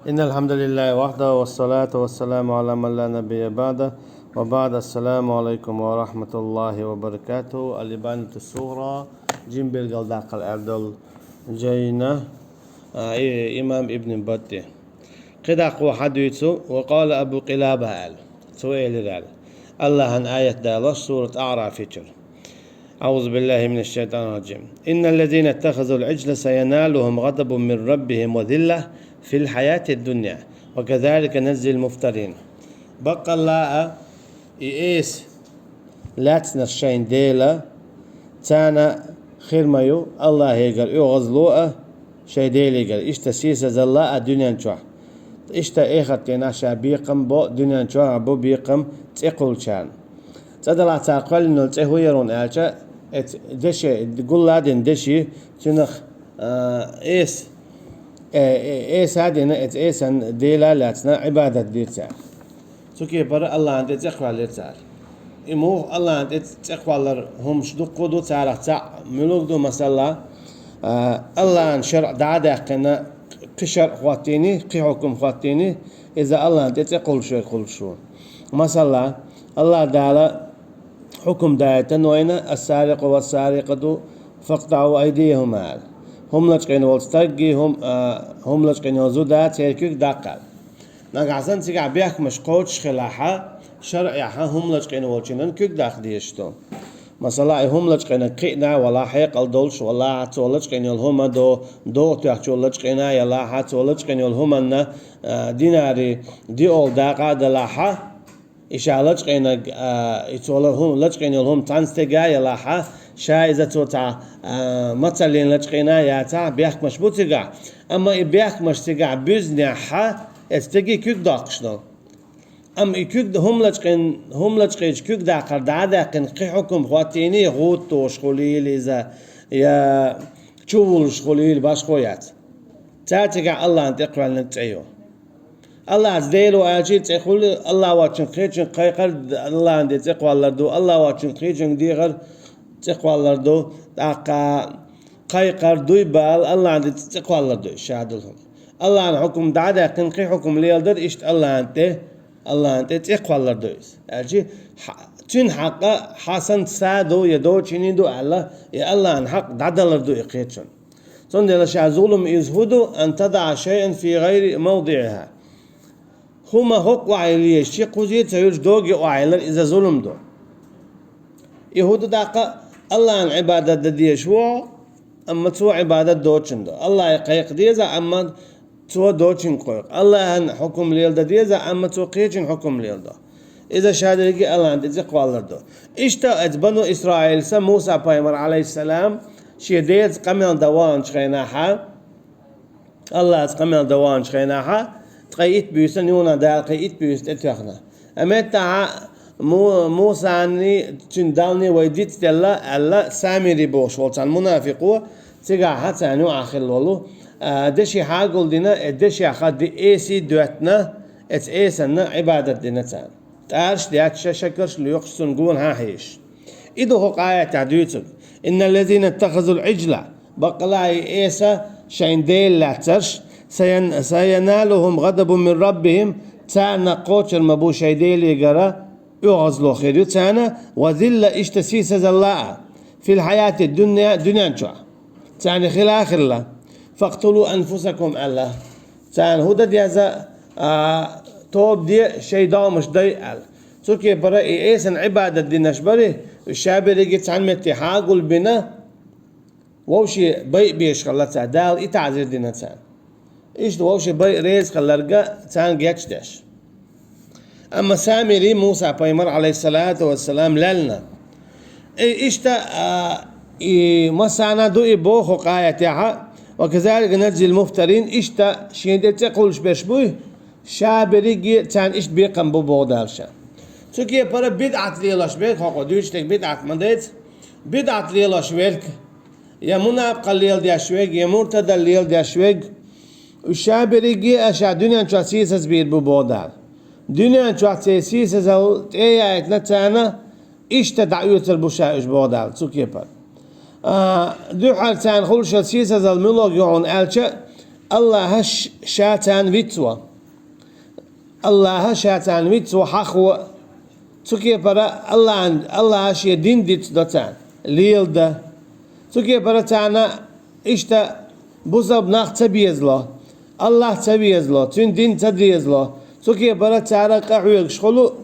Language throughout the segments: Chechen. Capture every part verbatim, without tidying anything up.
إن الحمد لله وحده والصلاة والسلام على من لا نبي بعده وبعد. السلام عليكم ورحمة الله وبركاته. الإبانة الصغرى, жима билгалдаккхал аьлла долу жайна, а, и-, имам Ибн Батти. КхидӀа кхо хьадуьйцу, وقال أبو قلابة аьлла. Цо элира аьлла. АллахӀан аят далош сурат АӀраф чуьра. أعوذ بالله من الشيطان الرجيم. إن الذين اتخذوا العجل سينالهم غضب من ربهم وذلة في الحياة الدنيا وكذلك نجزي المفترين. Баккъалла а, и эса лаьцнарш шайн дела, царна хир ма ю АллахӀегара оьгӀазло а, шайн Делегара. Иштта сийсазалла а дуьнен чохь. Иштта эхартенахь ша бекхам бо, дуьнен чохь а бу бекхам цӀе кхуллучарна. Цкъа делахь цара кхоьллина йолу цӀе хӀун яра аьлча, эца деше, гулла а дина деши, цуьнах, а, эса, э, э, эса а дина, эца эсан дела а лаьцна, Ӏибадат дира цара. Цу кепара АллахӀан тӀе цӀе кхоьллира цара. И муха АллахӀан тӀе цӀе кхоллар хӀумаш дуккха ду, царах цхьаъ муьлург ду, масала, а, АллахӀан шарӀ дӀа а даьккхина, кхин шарӀ хӀоттийний, кхин хьукам хӀоттийний, иза АллахӀан тӀе цӀе кхуллуш верг хуьлуш ву. Масала, АллахӀ Дала хьукам даийтина вайна: «السارق والسارقة فاقطعوا أيديهما», аьлла. ХӀума лачкъийна волу стаггий, хӀум-, а, хӀума лачкъийна йолу зуда церан куьг даккха аьлла. Нагахь санна цигахь бехкамаш кхочуш хилахь, шарӀехь хӀума лачкъийна волчунна куьг даккха дезаш ду. Масала, и хӀума лачкъийнарг кхиъна валахь, хьекъал долуш валахь, цо лачкъийна йолу хӀума до-, догӀа тоьхначо лачкъийна ялахь, цо лачкъийна йолу хӀуманна, а, динари диъолу дакъа а далахь, и ша лачкъийнарг, а, и цо ла-, хӀума, лачкъийна йолу хӀума цхьана стеган ялахь, ша иза цо цхьа, а, мацаллина лачкъийна яцахь, бехкамаш бу цигахь. Амма и бехкамаш цигахь буьзнехь, эцу стеган куьг доккхуш ду. Амма и куьг, хӀума лачкъийна, хӀума лачкъийчу куьг даккхар дӀа а даьккхина, кхин хьукам хӀоттийний, гӀуттуш хуьлийла иза, я чувуллуш хуьлийла, башхо яц. Цара цигахь АллахӀан тӀе кхоьллинарг цӀе ю. АллахӀаца Дела ву аьлча, цӀе хуьлу, АллахӀ воцчуьнга кхечуьнга кхайкхар, АллахӀан тӀе цӀе кхоллар ду, АллахӀ воцчуьнга кхечуьнга дехар цӀе кхоллар ду, тӀаккха кхайкхар, дуй бала, АллахӀан тӀе цӀе кхоллар ду, ша долу хӀума. АллахӀан хьукам дӀа а даьккхина, кхин хьукам леладар, иштта АллахӀан тӀе, АллахӀан тӀе цӀе кхоллар ду иза. Аьлча, хьа-, цуьнан хьакъа хьан санна са ду, я дочиний ду аьлла, и АллахӀан хьакъ дӀадалар ду и кхечунна. Цундела ша зулам иза хӀун ду, أن تضع شيئا في غير موضعها. ХӀума хӀокху охьайилла езачу, кхуза а ца юьллуш, догий охьайиллар, иза зулам ду. И хӀун ду тӀаккха? АллахӀан Ӏибадат дан дезаш ву, амма цо Ӏибадат доцчунна до. АллахӀе кхайкха деза, амма цо дочуьнга кхойкху. АллахӀан хьукам леладан деза, амма цо кхечуьнан хьукам леладо. Иза ша дерриге а АллахӀан тӀе цӀе кхоллар ду. Иштта оцу бану Исраилца Муса пайхамар, Ӏалайхиссалам, шен Делаца къамел дан ваханчу хенахь, АллахӀаца къамел дан ваханчу хенахь, ткъе итт буьйсанна юна Дала кхин итт буьйса тӀетоьхна. Амма меттахь Му-, Мусаний, цуьнан Даллний вай дицделла аьлла, Самири бохуш волу цхьана мунафикъо, цигахь царна юкъахь хилла волу, а, деши хьагулдина, э, дешех ди эсий доьттина, эцу эсанна Ӏибадат дина царна. ТӀараш детташ, шекарш лоькхуш, цунна гонахьа хьийзаш. И ду хӀокху аятехь дуьйцург: «إن الذين اتخذوا العجل», баккъалла а и эса шайн дела лаьцнарш, «سين-, سينالهم غضب من ربهم», царна кхочур ма бу шайн Делегара оьгӀазло хир ю царна, «وذلة», иштта сийсазалла а, «في الحياة الدنيا», дуьнен чохь. Царна хила а хилла. «فاقتلوا أنفسكم», аьлла. Царна хӀун дан деза, а, тоба де, шайн догӀмаш дай, аьлла. Цу кепара и эсан Ӏибадат динарш бара, уьш ша берриге цхьана метте хьагулбина, вовшийн байъа безаш хилла цара, Дала и таӀзир дина царна. Иштта вовшийн байъа реза хилларг царна гечдеш. Амма Самири Муса пайхамар, Ӏалайхиссалату вассалам, лелна. И иштта, а, и массарна ду и боху хӀокху аятехь: «وكذلك نجزي المفترين», иштта шен тӀе цӀе кхуллуш берш буй, ша берриге царна иштта бекхам бу боху Дала ша. Цу кепара бидӀат лелош берг, хӀокхо дуьйцуш дерг бидӀат ма дайца, бидӀат лелош верг, я мунапкъалла леладеш верг, я муртадалла леладеш верг, уьш ша берриге а ша дуьнен чохь сийсаз бийр бу боху Дала. Дуьнен чохь церан сийсазалла тӀеяийтина царна, иштта дӀаоьцур бу ша уьш боху Дала цу кепара. А, дуьххьара царна хуьлуш йолу сийсазалла муьлхарг ю хьуна аьлча, Аллахьа ш-, ша царна вицво. Аллахьа ша царна вицво хьахо. Цу кепара Аллахьан, Аллахьа шен дин дицдо царна. Леладе. Цу кепара царна иштта бусалба нах ца безало. Аллахь ца везало. Цуьнан дин ца дезало. Цу кепара цара къахьоьгуш хуьлу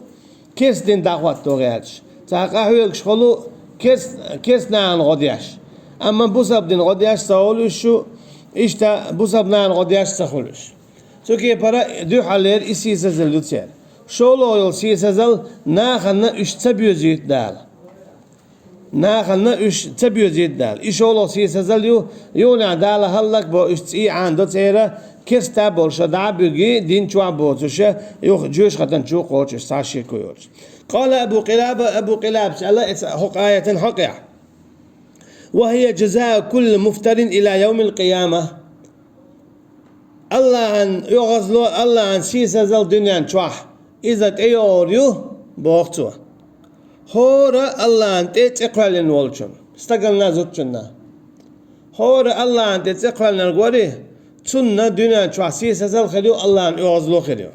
керста дин дӀахӀотто гӀерташ. Цара къахьоьгуш хуьлу керс-, керста нахана гӀо деш. Амма бусалба дин гӀо деш ца хуьлу уьш шу, иштта бусалба нахана гӀо деш ца хуьлу уьш. Цу кепара дуьххьалера и сийсазалла ю церан. ШолгӀа йолу сийсазалла нахана уьш ца боьзуьйту Дала. Нахана уьш ца боьзуьйту Дала. И шолгӀа сийсазалла ю, юханехь Дала хӀаллакбо уьш цӀий Ӏанадо церан, керста болуша дӀа а буьгий, дин чохь боцуша, юха жоьжахатин чу кхочуш, цхьа шеко йоцуш. Къала Абу Къилаба, Абу Къилабас аьлла, эца хӀокху аятан хьокъехь: «Ва хия жазаъу кулли муфтарин ила явмил къияма». Аллахьан оьгӀазло, Аллахьан сийсазалла дуьнен чохь иза тӀейогӀур ю, боху цо. ХӀора Аллахьан тӀе цӀе кхоьллина волчунна, стаганна, зудчунна. ХӀора Аллахьан тӀе цӀе кхоьллинарг вари, цунна дуьнен чохь сийсазалла хир ю, Аллахьан оьгӀазло хир ю.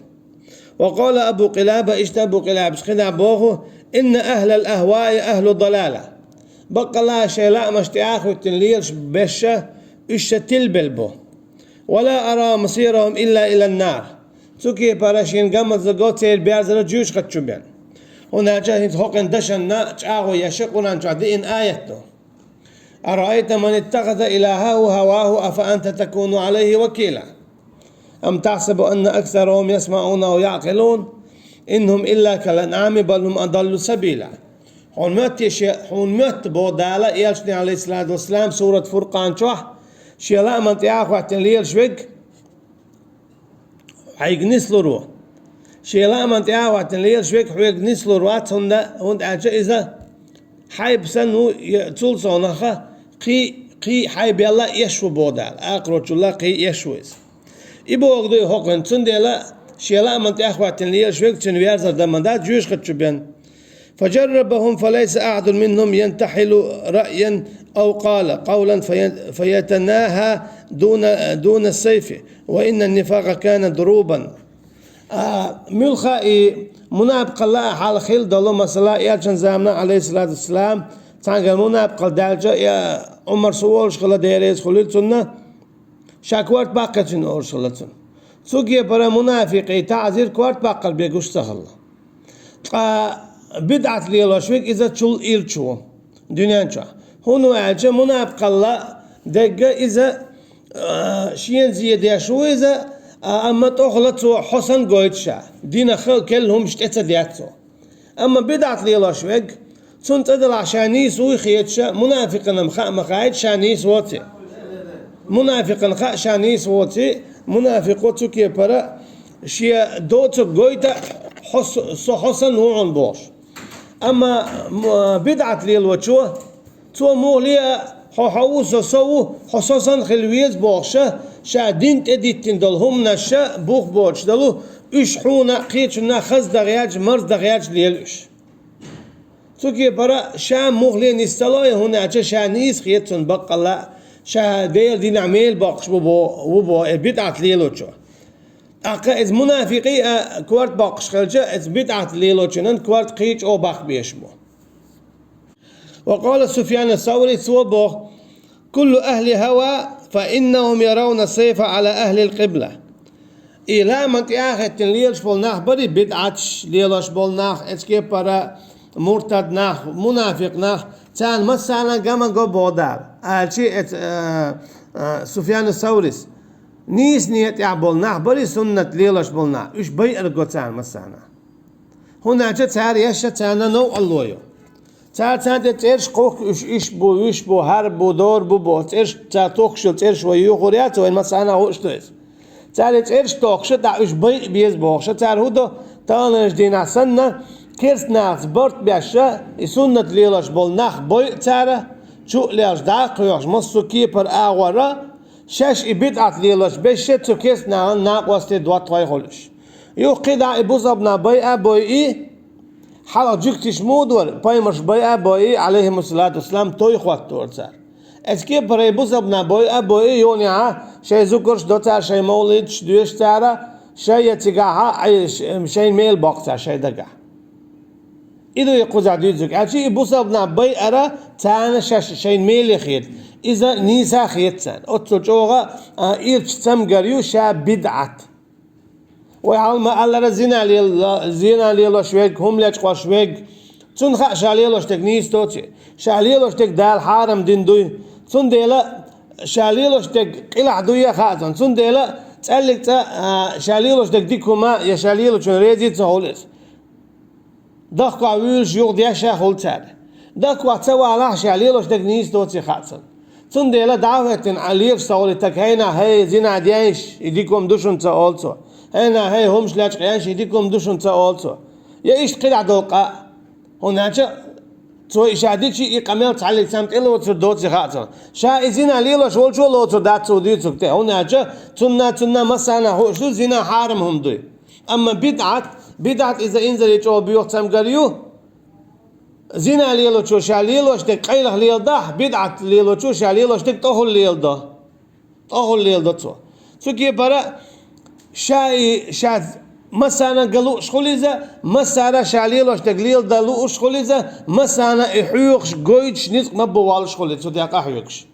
Ва къала Абу Къилаба, иштта Абу Къилабас кхидӀа боху: «Инна ахлал ахваи ахлу далала». Баккъалла шайн лаамаш тӀе а хӀуьттина лелаш берш, уьш ша тилбелла бу. «Ва ла ара масирахум илла илан нар». Цу кепара шена гамаза го церан берзара жоьжахати чу бен. ХӀунда аьлча хӀинца хӀокхуьнан дашанна чӀагӀо еш Къуръан чохь деана аят ду. «Араайта ман иттахаза илахаху хаваху, афа анта такуну алайхи вакила? Ам тахсабу анна аксарахум ясмаъуна ав яъкъилун? Ин хум илла кал анъами, бал хум адаллу сабила». Хьуна моьтту шен, хьуна моьтту боху Дала, элчане, алейхиссалату вассалам, сурат Фуркъан чохь, шен лааман тӀе а хӀоьттина лелаш верг хьайга нислур ву. Шен лааман тӀе а хӀоьттина лелаш верг хьоьга нислур вац, хӀунда, хӀунда аьлча иза хьайба санна ву, я цул совнаха кхин, кхин хьайбелла а эш ву боху Дала, акхарочулла кхин эш ву иза. И боху ду и хӀокхуьнан, цундела шен лааман тӀе а хӀоьттина лелаш верг цуьнан верзар дан ма дац жоьжахати чу бен. «Фаджаррабахум, фалайса ахьадун минхум янтахьилу раъян ав къала къавлан фаятанахьа дуна, дуна сайфи, ва инна нифакъа кана дурубан». А, муьлхха и мунапикъалла а хьал хилла долу, масала, элчан заманахь, алейхиссалату вассалам, цхьаьнгара мунапикъалла даьлча, я Ӏумар со волуш хилла, Дела реза хуьлийла цунна, ша корта баккхи цуьнан олуш хилла цунна. Цу кепара мунафикъий таӀзир корта баккхар бен гуш ца хилла. Ткъа бидӀат лелош верг иза чул ирча ву дуьнен чохь. ХӀунда аьлча мунапикъалла дегга иза, а, шена зен деш ву иза, а, амма тӀехула цо хьо санна гойту ша. Динах келла хӀумаш тӀе ца детту цо. Амма бидӀат лелош верг, цунна цӀа делахь ша нийса вуй хеташ, мунафикъанна хаа ма хаийта ша нийса воций. Мунафикъанна хаьа ша нийса воций, мунафикъо цу кепара шен доцург гойту, хьо со, со хьо санна ву хьуна бохуш. Амма, м, бидӀат лелочо, цо мухӀале а, хьо хьо ву, со со ву, хьо со санна хила веза бохуша, ша дин тӀедиттина долу хӀуманаша бух боцуш долу, уьш хьуна а, кхечунна а хаза дан гӀерташ, марздан гӀерташ лела уьш. Цу кепара ша мухӀале нис ца лой, хӀунда аьлча ша нийса хета цунна баккъалла, ша Делан динехь мел боккхуш бу бо-, ву бо, э, бидӀат лелочо. ТӀаккха иза мунафикъий а корта боккхуш хилча, иза бидӀат лелочунан корта кхин чӀогӀа баккха безаш бу. Ва къала Суфьян ас-Саври, цо боху: «Куллу ахли хава, фа иннахум яравна сайфа ала ахлил къибла». И лааман тӀе а хӀоьттина лелаш болу нах барий, бидӀаташ лелош болу нах, эцу кепара муртад нах, мунафикъ нах, царна массарна а гама го боху Дала, аьлча эцу, а, а, Суфьян ас-Саврис. Нийса некъа тӀехь болу нах барий, суннат лелош болу нах, уьш байъар го царна массарна. ХӀунда аьлча цара еш а царна новкъарло ю. Цара царна тӀе цӀераш кхухку, уьш иш бу, виш бу, хӀара бу, дора бу боху цӀераш, цара тухкуш йолу цӀераш вай юхур яц, вайн массарна а хууш ду иза. Цара и цӀераш тохкуша, тӀаккха уьш байъа беза бохуша, цара хӀун до, таханлерчу дийнахь санна, керста нахаца барт беш а, и суннат лелош болу нах байъа цара, чу а лелаш дӀа а кхоьхьуш, массо а кепара агӀора, шаьш и бидӀат лелош берш а цу керста нахана накъостий, доттагӀий хуьлуш. Юха кхидӀа и бусалба нах байъа а бойъий, хьалха жуьгташа муха дора, пайхамарш байъа а бойъий, алейхимуссалату вассалам, той хӀоттора цара. Эцу кепара и бусалба нах бойъу а бойъу, юха а шайн зугарш до цара, шайн мовлидаш доьшу цара, шайн я цигахь а, ай, ш-, шайна мел боккху цара шайн дагахь. И ду и кхузахь дуьйцург. Аьлча и бусалба нах байъара царна шаьш шайна меле хета. Иза нийса а хета царна. Оццул чӀогӀа, а, ирча цамгар ю ша бидӀат. Вай хьалха ма-аллара, зина лела-, зина лелош верг, хӀума лечкъош верг, цунна хаьа ша лелош дерг нийса доций. Ша лелош дерг Дала хьарам дина дуй. Цундела ша лелош дерг къилахь дуй а хаьа цунна. Цундела цӀаьллиг цкъа, а, ша лелош дерг дика хӀума я ша лелочунна реза а ца хуьлу иза. Дахкахь вуьйлуш юха деш а хуьлу цара. Дахкахь ца валахь, ша лелош дерг нийса доций хаьа цунна. Цундела дӀа а хӀоьттина, Ӏа лелаш ца волу и стаг, хӀай нах, хӀай, зина деш, и дика хӀума ду шуна, ца олу цо. ХӀай нах, хӀай, хӀумаш лечкъош, и дика хӀума ду шуна, ца олу цо. Я иштта кхидӀа долу къа. ХӀунда аьлча цо и ша дичи, и къамел цхьаллиг цхьамма тӀелоцур доций хаьа цунна. Ша и зина лелош волчо лоцур дац цо дуьйцург тӀе. ХӀунда аьлча цунна, цунна массарна хууш ду, зина хьарам хӀума дуй. Амма бидӀат, бидӀат иза инзаре чӀогӀа боьха цамгар ю. Зина лелочо ша лелош дерг къайлаха леладахь, бидӀат лелочо ша лелош дерг тӀехула леладо. ТӀехула леладо цо. Цу кепара ша и, ша массарна ган лууш хуьлу иза, массара ша лелош дерг леладан лууш хуьлу иза, массарна и хьоьхуш, гойтуш, ницкъ ма бу воллуш хуьлу иза, цу тӀе къахьоьгуш.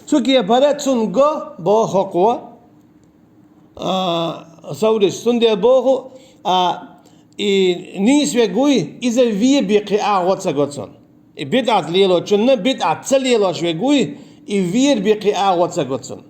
Цу кепара цунна го боху хӀокхо, а, соврис, цундела боху, а, и нийса верг вуй, иза вен бен кхин агӀо ца го цунна. И бидӀат лелочунна бидӀат ца лелош верг вуй, и вен бен кхин агӀо ца го цунна.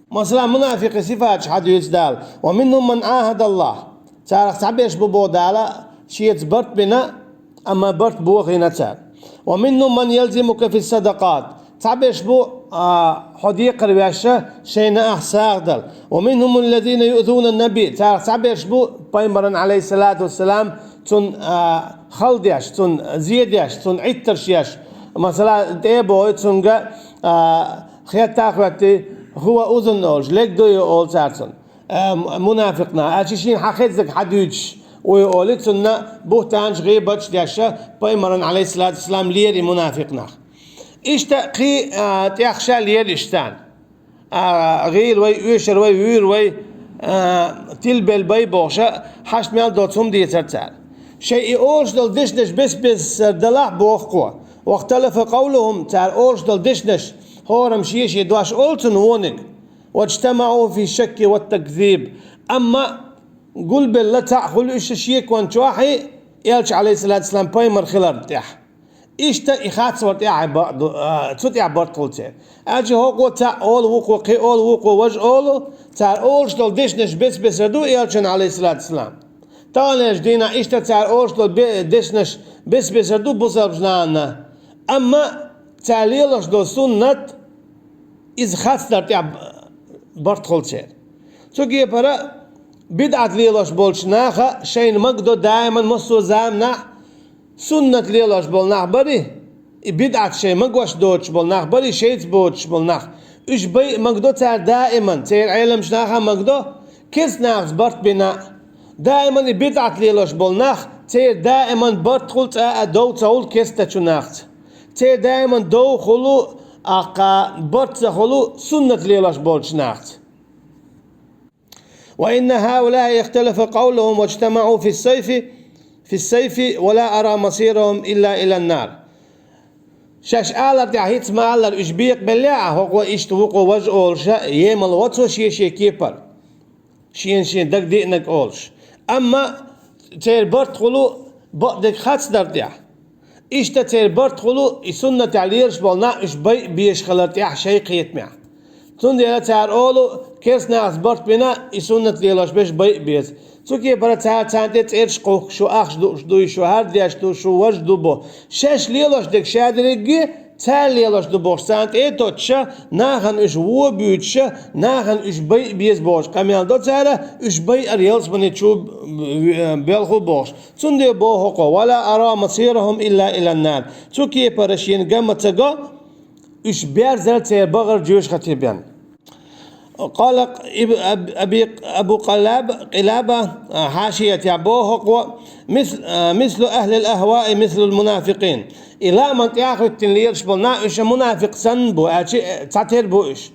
Масала, мунафикъийн сифаташ хьадуьйцу Дала: «Ва минхум ман Ӏахадаллахь». Царах цхьаберш бу боху Дала, шеца барт бина, амма барт бохийна цара. «Ва минхум ман ялзимука фис садакъат». Цхьаберш бу, а, хьо декхар веш шайна ахь сагӀа дала. «Ва минхум ллазина юъзуна ннабий». Царах цхьаберш бу пайхамаран, Ӏалайхиссалату вассалам, цунна, а, хала деш, цунна зе деш, цунна Ӏиттарш еш. Масала, тӀе а бохуй цуьнга, а, хетта а хоьттий, «хӀува узун» олуш, лерг ду и олу цара цунна. А, м-, мунафикъ нах. Аьлча шена хьан хезнарг хьадуьйцуш вуй олий, цунна буьхтанаш, гӀийбаташ деш, пайхамаран, Ӏалайхиссалату вассалам, лерий мунафикъ нах. Иштта кхин, а, тӀех ша лерий царна. А, гӀийла вай, оьшур вай, вуьйр вай, а, тилбелла бай бохуш, хьашт мел доцу хӀума дийцар цара. Шайн и олуш долу дешнаш бес-бесара далахь, боху кхо. «Вахталафа къавлухум», цара олуш долу дешнаш, хӀораммо шен-шен дош олу цунна вониг. «ВаджтамаӀу фи шакки ва такзиб». Амма гулбелла цхьаъ хуьлу уьш шекон чохь, Элча, Ӏалайхиссалату вассалам, пайхамар хиларна тӀехь. Иштта и хацвар тӀехь а ба-, ду-, а, цу тӀехь барт хуьлу церан. Аьлча хӀокхо цхьаъ олу, вукхо кхин олу, вукхо важа олу, цара олуш долу дешнаш бес-бесара ду Элчан, Ӏалайхиссалату вассалам. Таханлерчу дийнахь иштта цара олуш долу бе-, дешнаш бес-бесара ду бусалба нахана. Амма цара лелош долу суннат, иза хацдар тӀехь барт хуьлу церан. Цу кепара бидӀат лелош болчу наха шайна магадо даиман массо а заманахь суннат лелош болу нах барий, и бидӀат шайн магош доцуш болу нах барий, шайца боцуш болу нах. Уьш байъа магадо цара даиман, церан Ӏеламчу наха а магадо, керста нахаца барт бина а. Даиман и бидӀат лелош болу нах, церан даиман барт хуьлу, цкъа а дов ца хуьлу керстачу нахаца. Церан даиман дов хуьлу, аккха барт ца хуьлу суннат лелош болчу нахаца. «Ва инна хӀаулаи ихталафа къавлухум ваджтамаӀу фис-сайфи, фис-сайфи ва ла ара масирахум илла илан-нар». Шаьш алар тӀехь хӀинца ма-аллара, уьш бекъабелла а, хӀокхо иштта, вукхо важа олуш, емал вацо шен-шен кепара, шена-шена дагадеанарг олуш. Амма церан барт хуьлу бакъдерг хацдар тӀехь. Иштта церан барт хуьлу и суннатехь лелаш болу нах уьш байъа безаш хилар тӀехь шайн кхетамехь. Цундела цара олу, керста нахаца барт бина и суннат лелош берш байъа беза. Цу кепара цара царна тӀе цӀераш кхухку, шу ахча дууш дуй, шу хӀара деш ду, шу важа ду бо. Шаьш лелош дерг ша дерриге, цара лелош ду бохуш, царна тӀе а тоттуш, нахана уьш вон буьйцуш, нахана уьш байъа беза бохуш къамел до цара, уьш байъар ялсамани чу белхо бохуш. Цундела боху хӀокхо: «Ва ла ара масирахум илла илан-нар». Цу кепара шена ган ма ца го, уьш берзар церан бахара жоьжахате бен. قال ابي ابو قلاب قلابه حاشية بوهق مثل مثل اهل الاهواء مثل المنافقين. И лааман тӀехӀоьттина лелаш болу нах, уьш мунафикъ санна бу, аьлча цхьатера бу уьш.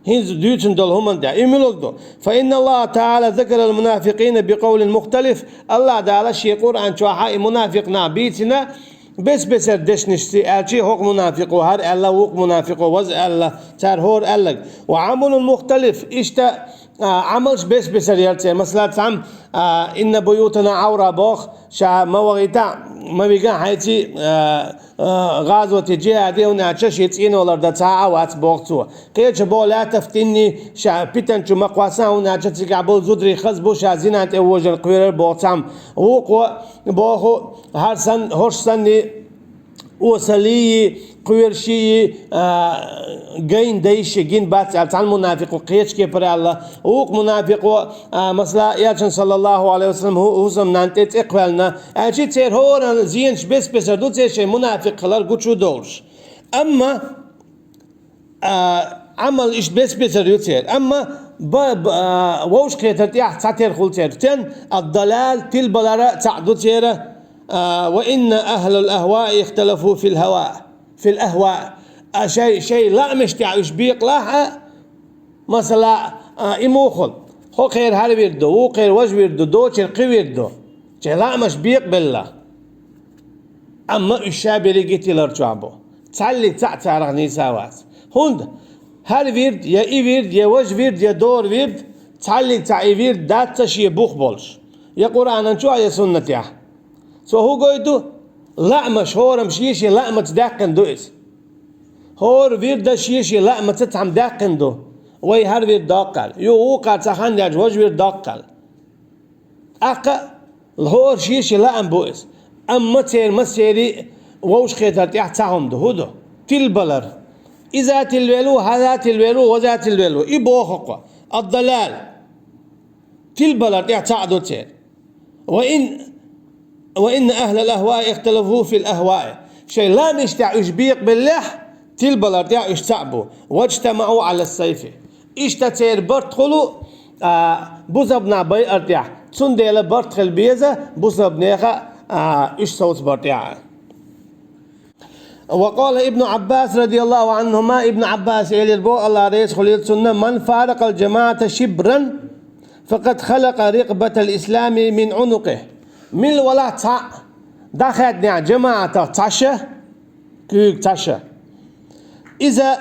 ХӀинца дуьйцун долу хӀуманна тӀехь. И муьлург ду? فإن الله تعالى ذكر المنافقين بقول مختلف. Аллах Дала шен Къуръан чохь и мунафикъ нах бийцина бес-бесара дешнашца, аьлча хӀокху мунафикъо хӀара аьлла, вукху мунафикъо ваза аьлла, цара хӀора аьлларг. وعمل مختلف. Иштта а, Ӏамалш бес-бесара яра церан. Масала, цхьамма а, إن بيوتنا عورة боху, ша ма вахийта, ма вига хьайций, а, а, гӀазоте, джихӀаде, хӀунда аьлча шен цӀено лардан цхьа а вац боху цо. Кхечу боху, لا تفتني, ша питана чу ма кхосса, хӀунда аьлча цигахь болу зударий хаза бу, ша зина тӀе вожар кхоьрар боху цхьамма. Вукхо боху, хӀара санна, хӀорш санний, осаллий, кхоьруший, а, гайна дайший гина бац аьлла, цхьана мунафикъо кхечу кепара аьлла. Вукху мунафикъо, а, масала, Элчан, саллаллаху алейхи ва саллям, хӀу-, хӀусамнанна тӀе цӀе кхоьллина. Аьлча церан хӀоранна зенаш бес-бесара ду, церан шайн мунафикъ хилар гучу долуш. Амма, а, Ӏамал иштта бес-бесара ю церан. Амма ба-, ба-, а, вовшахкхетар тӀехь цхьатерра хуьлу церан. Церан ад-далал, тилбалар а цхьаъ ду церан. А, وإن أهل الأهواء اختلفوا في الهوى، في الأهواء. А шай, шай лаамаш тӀехь уьш бекъалахь а, масала, а, и муха хуьлу? ХӀокхеран хӀара вирд ду, вукхеран важа вирд ду, доцуран кхин вирд ду. Шай лаамаш бекъабелла. Амма уьш ша берриге а тилар чохь бу. Цхьаллиг цхьаъ царах нийса вац. ХӀунда? ХӀара вирд, я и вирд, я важа вирд, я дора вирд, цхьаллиг цхьаъ и вирд дац ца шен бух болуш. Я Къуръанан чохь, я суннатехь. Цо хӀун гойту? Лаамаш, хӀораммо шен-шен лаамца даьккхина ду иза. ХӀора вирд а шен-шен лаамца цхьаьна даьккхина ду. Вай хӀара вирд доккху аьлла. Ю, вукхара цхьа хан даьлча важа вирд доккху аьлла. ТӀаккха хӀора шен-шен лаам бу иза. Амма церан массеран а вовшахкхетар тӀехь цхьа хӀума ду. ХӀун ду? Тилбалар. Иза тилвелла ву, хӀара тилвелла ву, важа тилвелла ву. И боху-кх. Ад-далал. Тилбалар тӀехь цхьаъ ду церан. وإن، وإن أهل الأهواء اختلفوا في الأهواء. Шайн лаамаш тӀехь уьш бекъабеллехь, тилбалар тӀехь уьш цхьаъ бу. واجتمعوا على السيف. Иштта церан барт хуьлу, а, бусалба нах байар тӀехь. Цундела барт хила беза бусалба нехан, а, уьш совцабар тӀехь. وقال ابن عباس رضي الله عنهما, Ибн Ӏаббаса элира боху, Аллах реза хуьлийла цунна: من فارق الجماعة شبرا فقد خلع رقبة الإسلام من عنقه. Мила валахь цхьаъ дӀахаьдда жамаӀатах цхьа ша, куьйга цхьа ша, иза,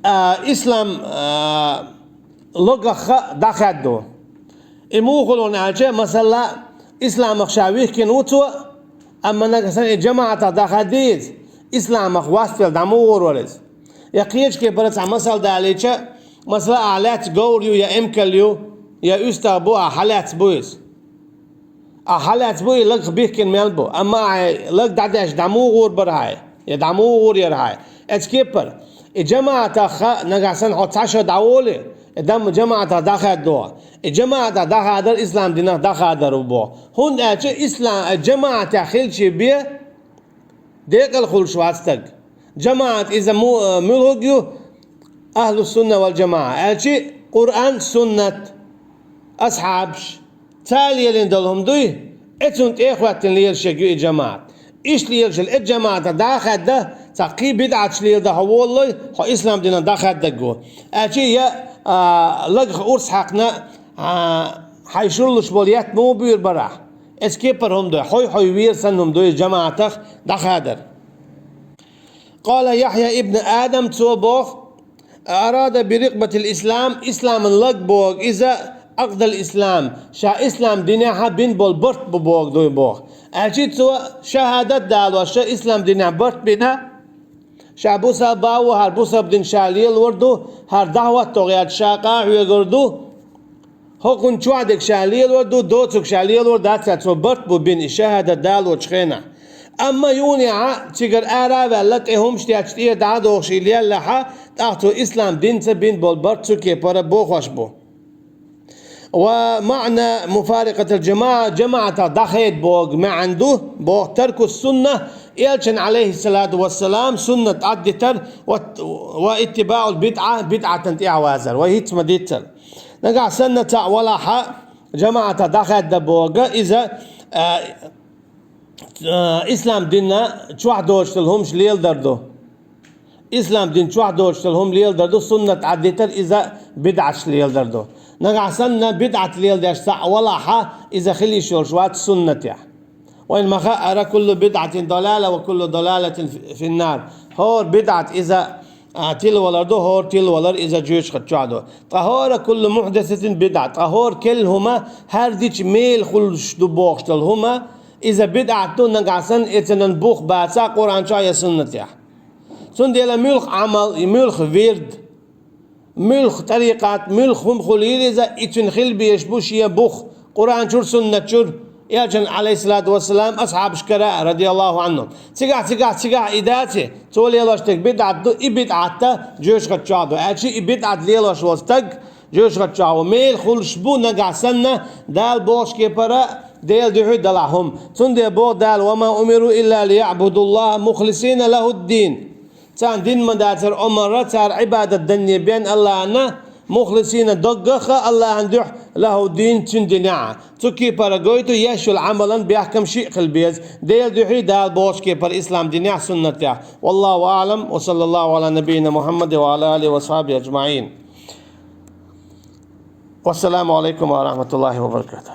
а, ислам, а, логах дӀахаьдда. И муха хуьлу аьлча, масала, исламах ша вихкина ву цо, амма нагахь санна и жамаӀатах дӀахаьдда иза, исламах васт велла дӀа муха гӀур вара иза? Я кхечу кепара цхьа масал далийча, масала, ахь лаьцна говр ю, я эмкал ю, я уьстагӀ бу, ахь хьалаьцна бу иза. Ахь хьалаьцна бу, и лагах бихкина мел бу, амма ахь и лаг дӀадеш дӀа муха гӀур бара хьайн, я дӀа муха гӀур яра хьайн? Оцу кепара, и жамаӀатах нагахь санна хьо цхьа шо дӀаволий, и дам-, жамаӀатах дӀахаьдда. И жамаӀатах дӀахадар ислам динах дӀахадар ву боху. ХӀунда аьлча ислам, жамаӀатехь хилча бен декъал хуьлуш вац стаг. ЖамаӀат иза му-, муьлхарг ю? Ахьлу сунна вал жамаӀа. Аьлча Къуръан, суннат, асхьабаш, цара лелийна долу хӀума дуй, оцунна тӀе а хӀоьттина лелаш ерг ю и жамаӀат. Иштта лелаш елла, и жамаӀатах дӀа а хаьдда, цхьа кхин бидӀаташ леладан хьо волалой, хьо ислам динах дӀахаьддарг ву. Аьлча я, а, лагах урс хьаькхна, а, хьайн шурлуш болу етта муха буьйр бара ахь? Оцу кепара хӀума дуй, хьой-хьой вер санна хӀума дуй жамаӀатах дӀахадар. قال يحيى ابن آدم, цо боху: أراد برقبة الإسلام, исламан лаг боху иза, عقد الإسلام, ша ислам динехь бина болу барт бу боху дуй боху. Аьлча цо шахӀадат далош ша ислам динехь барт бина, ша бусалба ву, хӀара бусалба дин ша лелор ду, хӀара дахӀват тӀе гӀерташ ша къа а хьоьгур ду. ХӀокхунна чохь дерг ша лелор ду, доцург ша лелор дац аьлла, цо барт бу бина и шахӀадат далочу хенахь. Амма юнехьа цигара ара а ваьлла, тӀе хӀумаш тетташ, тӀера дӀа а дохуш и леллехьа, тӀаккха цо ислам динца бина болу барт цу кепара бохош бу. ومعنى مفارقة الجماعة, жамаӀатах дӀахеда боху маьӀна ду, боху, ترك السنة, Элчан, عليه الصلاة والسلام, суннат Ӏадитар, واتباع البدعة, бидӀатана тӀаьхьавазар, вай хӀинца ма-дийццара. Нагахь санна цхьаъ валахь, жамаӀатах дӀахаьдда боху, иза, а, а, ислам дина чохь доцуш долу хӀумаш леладар ду. Ислам дина чохь доцуш долу хӀума леладар ду, суннат Ӏадитар, иза бидӀаташ леладар ду. Нагахь санна бидӀат леладеш цхьаъ валахь, иза хила йиш йолуш вац суннатехь. Вайна ма-хаъара, كل بدعة ضلالة وكل ضلالة في النار. ХӀора бидӀат иза, а, тилавалар ду, хӀора тилавалар иза жоьжахати чохь ду. Ткъа хӀора كل محدثة بدعة. Ткъа хӀора керла хӀума, хӀара дича мела хуьлуш ду бохуш долу хӀума, иза бидӀат ду, нагахь санна и цуьнан бух бацахь Къуръан чохь я суннатехь. Цундела муьлха Ӏамал, и муьлха вирд, муьлха тӀарикъат, муьлха хӀума хуьлийла иза, и цуьнан хила безаш бу шен бух, Къуръан чуьра, суннат чуьра, Элчан, عليه الصلاة والسلام, асхьабашкара, رضي الله عنهم. Цигахь, цигахь, цигахь и дацахь, цо лелош дерг бидӀат ду, и бидӀат жоьжахати чохь ду. Аьлча и бидӀат лелош волу стаг жоьжахати чохь ву. Мела хуьлуш бу нагахь санна, Дала бохучу кепара Делан дуьхьа далахь хӀума. Цундела боху Дала: وما أمروا إلا ليعبدوا الله مخلصين له الدين. Царна дин ма дацара омра, цара Ӏибадат данне бен Аллахьана, مخلصين, доггах а Аллахьан дуьхьа, له الدين, цуьнан динехь. Цу кепара гойту еш йолу Ӏамалан бехкам шиъ хила беза, Делан дуьхьа, Дала бохучу кепара ислам динехь, суннатехь. والله أعلم، وصلى الله على نبينا محمد وعلى آله وأصحابه أجمعين. والسلام عليكم ورحمة الله وبركاته.